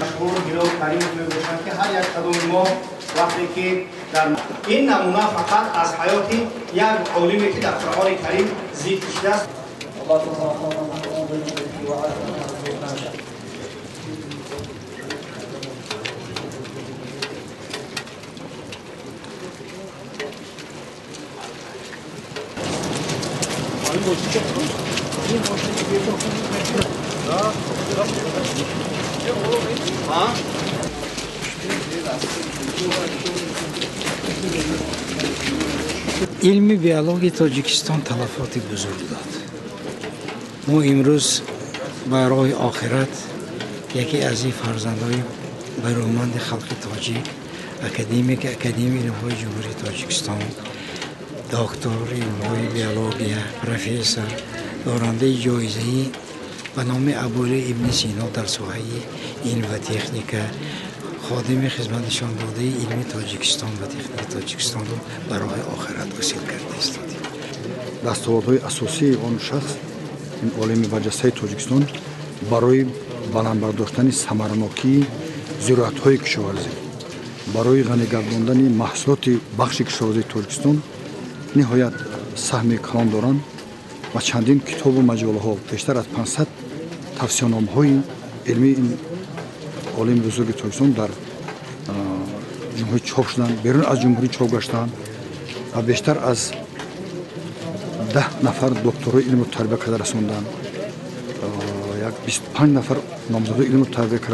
Машҳур Ҳилол Каримов мебошанд, ки ҳар як қадами мо вақте ки дар ин намуна фақат аз ҳаёти як олиме, ки дар Қуръони Карим зикр шудааст. Илми биологии Тоҷикистон талафоти бузург дод. Мо имрӯз ба роҳи охират яке аз ин фарзандҳои бароманди халқи тоҷик, академики Академияи илмҳои Ҷумҳурии Тоҷикистон, доктори илмҳои биология, профессор, дорандаи ҷоизаи ба номи Абуалӣ ибни Сино дар соҳаи илм ва техника, ходими хизматнишондодаи илми Тоҷикистон ва техникаи Тоҷикистонро ба роҳи охират гусел карда истодем. Дастовардҳои асосии он шахс, ин олими барҷастаи Тоҷикистон, барои баланд бардоштани самаранокии зироатҳои кишоварзӣ, барои ғанӣ гардондани маҳсулоти бахши кишоварзии Тоҷикистон ниҳоят саҳми калон доранд ва чандин китобу маҷаллаҳо, бештар аз 500 тавсияномаҳои илмии ин олими бузурги Тоҷикистон дар ҷумҳурӣ чоп шуданд, берун аз ҷумҳурӣ чоп гаштанд ва бештар аз 10 нафар докторҳои илмро тарбия карда расонданд, як 25 нафар номзадҳои илмро тарбия карда.